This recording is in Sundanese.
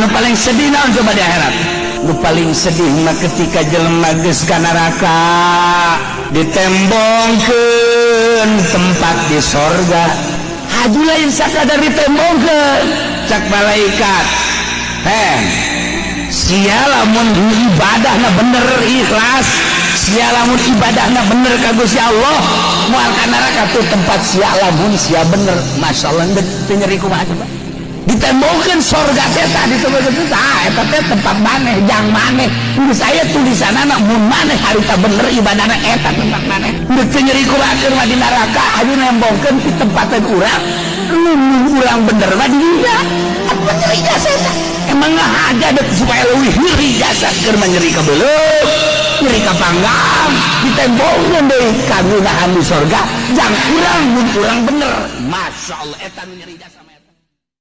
Anu paling sedih naon coba di akhirat? Nu paling sedih mah ketika jelema geus ka neraka, ditembongkeun tempat di sorga. Haju lain sakadar ditembongkeun, cak malaikat, "Heh sia, lamun ibadahna bener, ikhlas sia, lamun ibadahna bener ka Gusti Allah, moal ka neraka tuh tempat sia lamun sia bener." Masya Allah, teu nyeri kumaha coba? Ditembongkeun sorga teh tadi teh, tah eta teh tempat maneh, jang maneh. Geus aya tulisanana, mun maneh harita bener ibadahna, eta tempat maneh. Teu nyeri kumaha mah di neraka? Aju nembongkeun di tempatan urang, mun urang bener mah di dinya. Apa nyeri jasa eta? Emang aja dek supaya leuwih nyeri jasa keur mah, nyeri ka beuleum, nyeri ka panggang, ditembongkeun deui kagunahan di sorga jang urang mun urang bener. Masya Allah, eta nu nyeri jasa.